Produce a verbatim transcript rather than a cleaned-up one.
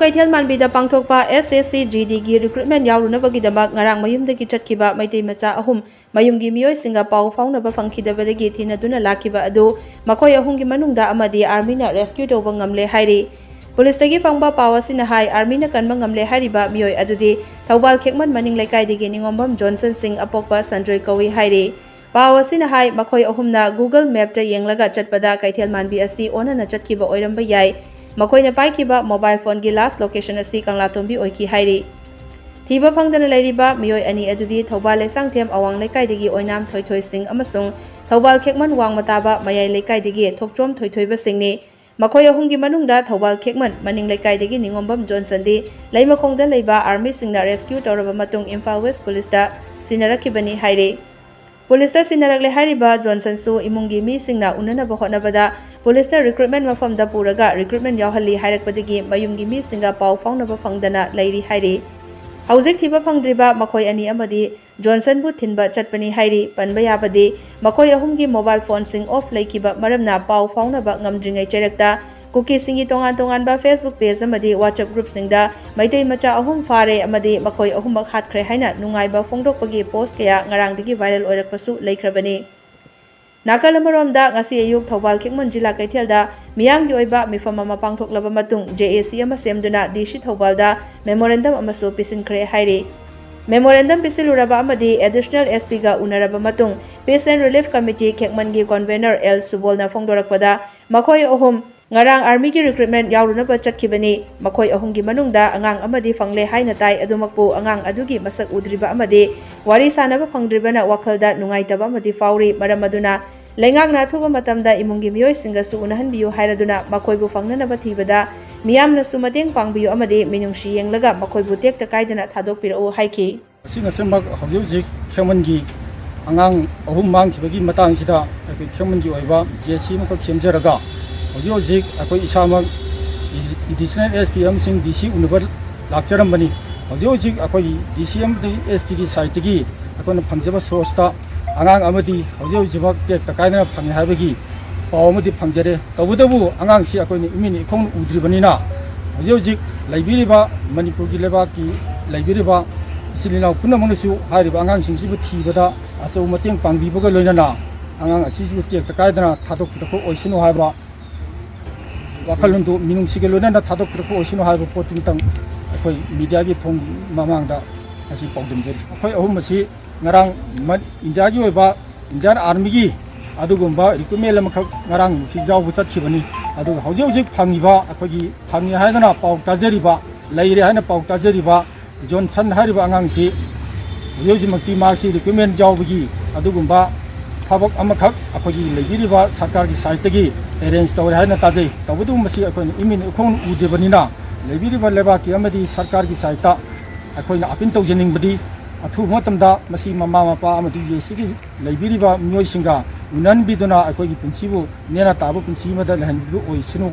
ꯀꯩꯊꯦꯜ ꯃꯥꯟꯕꯤꯗ ꯄꯥꯡꯊꯣꯛꯄ ꯑꯦꯁ S C G ꯗꯤꯒꯤ recruitment ꯌꯥꯎꯔꯨꯅꯕꯒꯤꯗꯃꯛ ꯉꯔꯥꯡ ꯃꯌꯨꯝꯗꯒꯤ ꯆꯠꯈꯤꯕ ꯃꯩꯇꯩ ꯃꯆꯥ ꯑꯍꯨꯝ ꯃꯌꯨꯝꯒꯤ ꯃꯤꯑꯣꯏꯁꯤꯡꯒ ꯄꯥꯎ ꯐꯥꯎꯅꯕ ꯐꯪꯈꯤꯗꯕꯗꯒꯤ ꯊꯤꯅꯗꯨꯅ ꯂꯥꯛꯈꯤꯕ ꯑꯗꯨ ꯃꯈꯣꯏ ꯑꯍꯨꯝꯒꯤ ꯃꯅꯨꯡꯗ ꯑꯃꯗꯤ ꯑꯥꯔꯃꯤꯅ ꯔꯦꯁꯀ꯭ꯌꯨ ꯇꯧꯕ ꯉꯝꯂꯦ ꯍꯥꯏꯔꯤ꯫ ꯄꯨꯂꯤꯁꯇꯒꯤ ꯐꯪꯕ ꯄꯥꯎ ꯑꯁꯤꯅ ꯍꯥꯏ, ꯑꯥꯔꯃꯤꯅ ꯀꯟꯕ ꯉꯝꯂꯦ ꯍꯥꯏꯔꯤꯕ ꯃꯤꯑꯣꯏ ꯑꯗꯨꯗꯤ ꯊꯧꯕꯥꯜ ꯈꯦꯛꯃꯟ ꯃꯅꯤꯡ ꯂꯩꯀꯥꯏꯗꯒꯤ ꯅꯤꯉꯣꯝꯕꯝ ꯖꯣꯟꯁꯟ ꯁꯤꯡ ꯑꯄꯣꯛꯄ ꯁꯟꯖꯣꯏ ꯀꯧꯏ ꯍꯥꯏꯔꯤ꯫ ꯄꯥꯎ ꯑꯁꯤꯅ ꯍꯥꯏ, ꯃꯈꯣꯏ ꯑꯍꯨꯝꯅ Google Mapꯇ ꯌꯦꯡꯂꯒ ꯆꯠꯄꯗ ꯀꯩꯊꯦꯜ ꯃꯥꯟꯕꯤ ꯑꯁꯤ ꯑꯣꯟꯅꯅ ꯆꯠꯈꯤꯕ ꯑꯣꯏꯔꯝꯕ ꯌꯥꯏ꯫ ꯃꯈꯣꯏꯅ ꯄꯥꯏꯈꯤꯕ ꯃꯣꯕꯥꯏꯜ ꯐꯣꯟꯒꯤ ꯂꯥꯁ ꯂꯣꯀꯦꯁꯟ ꯑꯁꯤ ꯀꯪꯂꯥꯇꯣꯝꯕꯤ ꯑꯣꯏꯈꯤ ꯍꯥꯏꯔꯤ꯫ ꯊꯤꯕ ꯐꯪꯗꯅ ꯂꯩꯔꯤꯕ ꯃꯤꯑꯣꯏ ꯑꯅꯤ ꯑꯗꯨꯗꯤ ꯊꯧꯕꯥꯜ ꯂꯩꯁꯥꯡꯊꯦꯝ ꯑꯋꯥꯡ ꯂꯩꯀꯥꯏꯗꯒꯤ ꯑꯣꯏꯅꯥꯝ ꯊꯣꯏꯊꯣꯏ ꯁꯤꯡ ꯑꯃꯁꯨꯡ ꯊꯧꯕꯥꯜ ꯈꯦꯛꯃꯟ ꯋꯥꯡꯃ ꯇꯥꯕ ꯃꯌꯥꯏ ꯂꯩꯀꯥꯏꯗꯒꯤ ꯊꯣꯛꯆꯣꯝ ꯊꯣꯏꯊꯣꯏꯕ ꯁꯤꯡꯅꯤ꯫ ꯃꯈꯣꯏ ꯑꯍꯨꯝꯒꯤ ꯃꯅꯨꯡꯗ ꯊꯧꯕꯥꯜ ꯈꯦꯛꯃꯟ ꯃꯅꯤꯡ ꯂꯩꯀꯥꯏꯗꯒꯤ ꯅꯤꯉꯣꯝꯕꯝ ꯖꯣꯟꯁꯟꯗꯤ ꯂꯩꯃꯈꯣꯡꯗ ꯂꯩꯕ ꯑꯥꯔꯃꯤꯁꯤꯡꯅ ꯔꯦꯁꯀ꯭ꯌꯨ ꯇꯧꯔꯕ ꯃꯇꯨꯡ ꯏꯝꯐꯥꯜ ꯋꯦꯁ ꯄꯨꯂꯤꯁꯇ ꯁꯤꯟꯅꯔꯛꯈꯤꯕꯅꯤ ꯍꯥꯏꯔꯤ꯫ ꯄꯨꯂꯤꯁꯇ ꯁꯤꯟꯅꯔꯛꯂꯦ ꯍꯥꯏꯔꯤꯕ ꯖꯣꯟꯁꯟꯁꯨ ꯏꯃꯨꯡꯒꯤ ꯃꯤꯁꯤꯡꯅ ꯎꯅꯅꯕ ꯍꯣꯠꯅꯕꯗ ꯄꯨꯂꯤꯁꯅ ꯔꯤꯀ꯭ꯔꯨꯠꯃꯦꯟ ꯃꯐꯝꯗ ꯄꯨꯔꯒ ꯔꯤꯀ꯭ꯔꯨꯠꯃꯦꯟ ꯌꯥꯎꯍꯜꯂꯤ ꯍꯥꯏꯔꯛꯄꯗꯒꯤ ꯃꯌꯨꯝꯒꯤ ꯃꯤꯁꯤꯡꯒ ꯄꯥꯎ ꯐꯥꯎꯅꯕ ꯐꯪꯗꯅ ꯂꯩꯔꯤ ꯍꯥꯏꯔꯤ꯫ ꯍꯧꯖꯤꯛ ꯊꯤꯕ ꯐꯪꯗ꯭ꯔꯤꯕ ꯃꯈꯣꯏ ꯑꯅꯤ ꯑꯃꯗꯤ ꯖꯣꯟꯁꯟꯕꯨ ꯊꯤꯟꯕ ꯆꯠꯄꯅꯤ ꯍꯥꯏꯔꯤ꯫ ꯄꯟꯕ ꯌꯥꯕꯗꯤ ꯃꯈꯣꯏ ꯑꯍꯨꯝꯒꯤ ꯃꯣꯕꯥꯏꯜ ꯐꯣꯟꯁꯤꯡ ꯑꯣꯐ ꯂꯩꯈꯤꯕ ꯃꯔꯝꯅ ꯄꯥꯎ ꯐꯥꯎꯅꯕ ꯉꯝꯗ꯭ꯔꯤꯉꯩ ꯆꯩꯔꯛꯇ ꯀꯨꯀꯤꯁꯤꯡꯒꯤ ꯇꯣꯉꯥꯟ ꯇꯣꯉꯥꯟꯕ Facebook ꯄꯦꯖ ꯑꯃꯗꯤ WhatsApp ꯒ꯭ꯔꯨꯞꯁꯤꯡꯗ ꯃꯩꯇꯩ ꯃꯆꯥ ꯑꯍꯨꯝ ꯐꯥꯔꯦ ꯑꯃꯗꯤ ꯃꯈꯣꯏ ꯑꯍꯨꯝꯃꯛ ꯍꯥꯠꯈ꯭ꯔꯦ ꯍꯥꯏꯅ ꯅꯨꯡꯉꯥꯏꯕ ꯐꯣꯡꯗꯣꯛꯄꯒꯤ ꯄꯣꯁ ꯀꯌꯥ ꯉꯔꯥꯡꯗꯒꯤ ꯚꯥꯏꯔꯦꯜ ꯑꯣꯏꯔꯛꯄꯁꯨ ꯂꯩꯈ꯭ꯔꯕꯅꯤ꯫ ꯅꯥꯀꯜ ꯑꯃꯔꯣꯝꯗ, ꯉꯁꯤ ꯑꯌꯨꯛ ꯊꯧꯕꯥꯜ ꯈꯦꯛꯃꯟ ꯖꯤꯂꯥ ꯀꯩꯊꯦꯜꯗ ꯃꯤꯌꯥꯝꯒꯤ ꯑꯣꯏꯕ ꯃꯤꯐꯝ ꯑꯃ ꯄꯥꯡꯊꯣꯛꯂꯕ ꯃꯇꯨꯡ, ꯖꯦ ꯑꯦ ꯁꯤ ꯑꯃ ꯁꯦꯝꯗꯨꯅ ꯗꯤ ꯁꯤ ꯊꯧꯕꯥꯜꯗ ꯃꯦꯃꯣꯔꯦꯟꯗꯝ ꯑꯃꯁꯨ ꯄꯤꯁꯤꯟꯈ꯭ꯔꯦ ꯍꯥꯏꯔꯤ꯫ ꯃꯦꯃꯣꯔꯦꯟꯗꯝ ꯄꯤꯁꯤꯜꯂꯨꯔꯕ ꯑꯃꯗꯤ ꯑꯦꯗꯤꯁꯅꯦꯜ ꯑꯦꯁ ꯄꯤꯒ ꯎꯅꯔꯕ ꯃꯇꯨꯡ, Peace and Relief Committee ꯈꯦꯛꯃꯟꯒꯤ ꯀꯣꯟꯚꯦꯅꯔ ꯑꯦꯜ ꯁꯨꯕꯣꯜꯅ ꯐꯣꯡꯗꯣꯔꯛꯄꯗ, ꯃꯈꯣꯏ ꯑꯍꯨꯝ ꯉꯔꯥꯡ ꯑꯥꯔꯃꯤꯒꯤ ꯔꯤꯀ꯭ꯔꯨꯠꯃꯦꯟ ꯌꯥꯎꯔꯨꯅꯕ ꯆꯠꯈꯤꯕꯅꯤ꯫ ꯃꯈꯣꯏ ꯑꯍꯨꯝꯒꯤ ꯃꯅꯨꯡꯗ ꯑꯉꯥꯡ ꯑꯃꯗꯤ ꯐꯪꯂꯦ ꯍꯥꯏꯅ ꯇꯥꯏ, ꯑꯗꯨꯃꯛꯄꯨ ꯑꯉꯥꯡ ꯑꯗꯨꯒꯤ ꯃꯁꯛ ꯎꯗ꯭ꯔꯤꯕ ꯑꯃꯗꯤ ꯋꯥꯔꯤ ꯁꯥꯅꯕ ꯐꯪꯗ꯭ꯔꯤꯕꯅ ꯋꯥꯈꯜꯗ ꯅꯨꯡꯉꯥꯏꯇꯕ ꯑꯃꯗꯤ ꯐꯥꯎꯔꯤ꯫ ꯃꯔꯝ ꯑꯗꯨꯅ ꯂꯩꯉꯥꯛꯅ ꯑꯊꯨꯕ ꯃꯇꯝꯗ ꯏꯃꯨꯡꯒꯤ ꯃꯤꯑꯣꯏꯁꯤꯡꯒꯁꯨ ꯎꯅꯍꯟꯕꯤꯌꯨ ꯍꯥꯏꯔꯗꯨꯅ ꯃꯈꯣꯏꯕꯨ ꯐꯪꯅꯅꯕ ꯊꯤꯕꯗ ꯃꯤꯌꯥꯝꯅꯁꯨ ꯃꯇꯦꯡ ꯄꯥꯡꯕꯤꯌꯨ ꯑꯃꯗꯤ ꯃꯤꯅꯨꯡꯁꯤ ꯌꯦꯡꯂꯒ ꯃꯈꯣꯏꯕꯨ ꯇꯦꯛꯇ ꯀꯥꯏꯗꯅ ꯊꯥꯗꯣꯛꯄꯤꯔꯛꯎ ꯍꯥꯏꯈꯤ꯫ ꯃꯁꯤ ꯉꯁꯤꯃꯛ ꯍꯧꯖꯤꯛ ꯍꯧꯖꯤꯛ ꯈꯦꯃꯟꯒꯤ ꯑꯉꯥꯡ ꯑꯍꯨꯝ ꯃꯥꯡꯈꯤꯕꯒꯤ ꯃꯇꯥꯡꯁꯤꯗ ꯑꯩꯈꯣꯏ ꯈꯦꯃꯟꯒꯤ ꯑꯣꯏꯕ ꯖꯦ ꯁꯤ ꯑꯃꯈꯛ ꯁꯦꯝꯖꯔꯒ ꯍꯧꯖꯤꯛ ꯍꯧꯖꯤꯛ ꯑꯩꯈꯣꯏ ꯏꯁꯥꯃꯛ ꯑꯦꯗꯤꯁꯅꯦꯜ ꯑꯦꯁ ꯄꯤ ꯑꯃꯁꯨꯡ ꯗꯤ ꯁꯤ ꯎꯅꯕ ꯂꯥꯛꯆꯔꯝꯕꯅꯤ꯫ ꯍꯧꯖꯤꯛ ꯍꯧꯖꯤꯛ ꯑꯩꯈꯣꯏꯒꯤ ꯗꯤ ꯁꯤ ꯑꯃꯗꯤ ꯑꯦꯁ ꯄꯤꯒꯤ ꯁꯥꯏꯠꯇꯒꯤ ꯑꯩꯈꯣꯏꯅ ꯐꯪꯖꯕ ꯁꯣꯔꯁꯇ ꯑꯉꯥꯡ ꯑꯃꯗꯤ ꯍꯧꯖꯤꯛ ꯍꯧꯖꯤꯛꯃꯛ ꯇꯦꯛꯇ ꯀꯥꯏꯗꯅ ꯐꯪꯉꯦ ꯍꯥꯏꯕꯒꯤ ꯄꯥꯎ ꯑꯃꯗꯤ ꯐꯪꯖꯔꯦ꯫ ꯇꯧꯕꯇꯕꯨ ꯑꯉꯥꯡꯁꯤ ꯑꯩꯈꯣꯏꯅ ꯏꯃꯤꯠꯅ ꯏꯈꯣꯡꯅ ꯎꯗ꯭ꯔꯤꯕꯅꯤꯅ ꯍꯧꯖꯤꯛ ꯍꯧꯖꯤꯛ ꯂꯩꯕꯤꯔꯤꯕ ꯃꯅꯤꯄꯨꯔꯒꯤ ꯂꯩꯕꯥꯛꯀꯤ ꯂꯩꯕꯤꯔꯤꯕ ꯏꯆꯤꯜ ꯏꯅꯥꯎ ꯄꯨꯝꯅꯃꯛꯅꯁꯨ ꯍꯥꯏꯔꯤꯕ ꯑꯉꯥꯡꯁꯤꯡꯁꯤꯕꯨ ꯊꯤꯕꯗ ꯑꯆꯧꯕ ꯃꯇꯦꯡ ꯄꯥꯡꯕꯤꯕꯒ ꯂꯣꯏꯅꯅ ꯑꯉꯥꯡ ꯑꯁꯤꯁꯤꯕꯨ ꯇꯦꯛꯇ ꯀꯥꯏꯗꯅ ꯊꯥꯗꯣꯛꯄꯤꯔꯛꯄ ꯑꯣꯏꯁꯅꯨ ꯍꯥꯏꯕ ꯋꯥꯈꯜꯂꯣꯟꯗꯨ ꯃꯤꯅꯨꯡꯁꯤꯒ ꯂꯣꯏꯅꯅ ꯊꯥꯗꯣꯛꯄꯤꯔꯛꯄ ꯑꯣꯏꯁꯅꯨ ꯍꯥꯏꯕ ꯄꯣꯠꯇꯨꯃꯇꯪ ꯑꯩꯈꯣꯏ ꯃꯤꯗꯤꯌꯥꯒꯤ ꯊꯣꯡ ꯃꯃꯥꯡꯗ ꯉꯁꯤ ꯄꯥꯎꯗꯝꯖꯔꯤ꯫ ꯑꯩꯈꯣꯏ ꯑꯍꯨꯝ ꯑꯁꯤ ꯉꯔꯥꯡ ꯃ-, ꯏꯟꯗꯤꯌꯥꯒꯤ ꯑꯣꯏꯕ ꯏꯟꯗꯤꯌꯥꯟ ꯑꯥꯔꯃꯤꯒꯤ ꯑꯗꯨꯒꯨꯝꯕ ꯔꯤꯀ꯭ꯔꯨꯠꯃꯦꯟ ꯑꯃꯈꯛ ꯉꯔꯥꯡ ꯁꯤ ꯌꯥꯎꯕ ꯆꯠꯈꯤꯕꯅꯤ꯫ ꯑꯗꯨꯒ ꯍꯧꯖꯤꯛ ꯍꯧꯖꯤꯛ ꯐꯪꯉꯤꯕ, ꯑꯩꯈꯣꯏꯒꯤ ꯐꯪꯉꯦ ꯍꯥꯏꯗꯅ ꯄꯥꯎ ꯇꯥꯖꯔꯤꯕ, ꯂꯩꯔꯦ ꯍꯥꯏꯅ ꯄꯥꯎ ꯇꯥꯖꯔꯤꯕ ꯖꯣꯟꯁꯟ ꯍꯥꯏꯔꯤꯕ ꯑꯉꯥꯡꯁꯤ ꯍꯧꯖꯤꯛ ꯍꯧꯖꯤꯛꯃꯛꯇꯤ ꯃꯥꯁꯤ ꯔꯤꯀ꯭ꯔꯨꯠꯃꯦꯟ ꯌꯥꯎꯕꯒꯤ ꯑꯗꯨꯒꯨꯝꯕ ꯊꯕꯛ ꯑꯃꯈꯛ ꯑꯩꯈꯣꯏꯒꯤ ꯂꯩꯕꯤꯔꯤꯕ ꯁꯔꯀꯥꯔꯒꯤ ꯁꯥꯏꯠꯇꯒꯤ ꯑꯦꯔꯦꯟꯖ ꯇꯧꯔꯦ ꯍꯥꯏꯅ ꯇꯥꯖꯩ꯫ ꯇꯧꯕꯇꯕꯨ ꯃꯁꯤ ꯑꯩꯈꯣꯏꯅ ꯏꯃꯤꯠꯅ ꯏꯈꯣꯡꯅ ꯎꯗ꯭ꯔꯤꯕꯅꯤꯅ ꯂꯩꯕꯤꯔꯤꯕ ꯂꯩꯕꯥꯛꯀꯤ ꯑꯃꯗꯤ ꯁꯔꯀꯥꯔꯒꯤ ꯁꯥꯏꯠꯇ ꯑꯩꯈꯣꯏꯅ ꯑꯄꯤꯜ ꯇꯧꯖꯅꯤꯡꯕꯗꯤ ꯑꯊꯨꯕ ꯃꯇꯝꯗ ꯃꯁꯤ ꯃꯃꯥ ꯃꯄꯥ ꯑꯃꯗꯤ ꯖꯦ ꯁꯤꯒꯤ ꯂꯩꯕꯤꯔꯤꯕ ꯃꯤꯑꯣꯏꯁꯤꯡꯒ ꯎꯅꯍꯟꯕꯤꯗꯨꯅ ꯑꯩꯈꯣꯏꯒꯤ ꯄꯨꯟꯁꯤꯕꯨ ꯅꯦꯅ ꯇꯥꯕ ꯄꯨꯟꯁꯤ ꯑꯃꯗ ꯂꯩꯍꯟꯕꯤꯕ ꯑꯣꯏꯁꯅꯨ꯫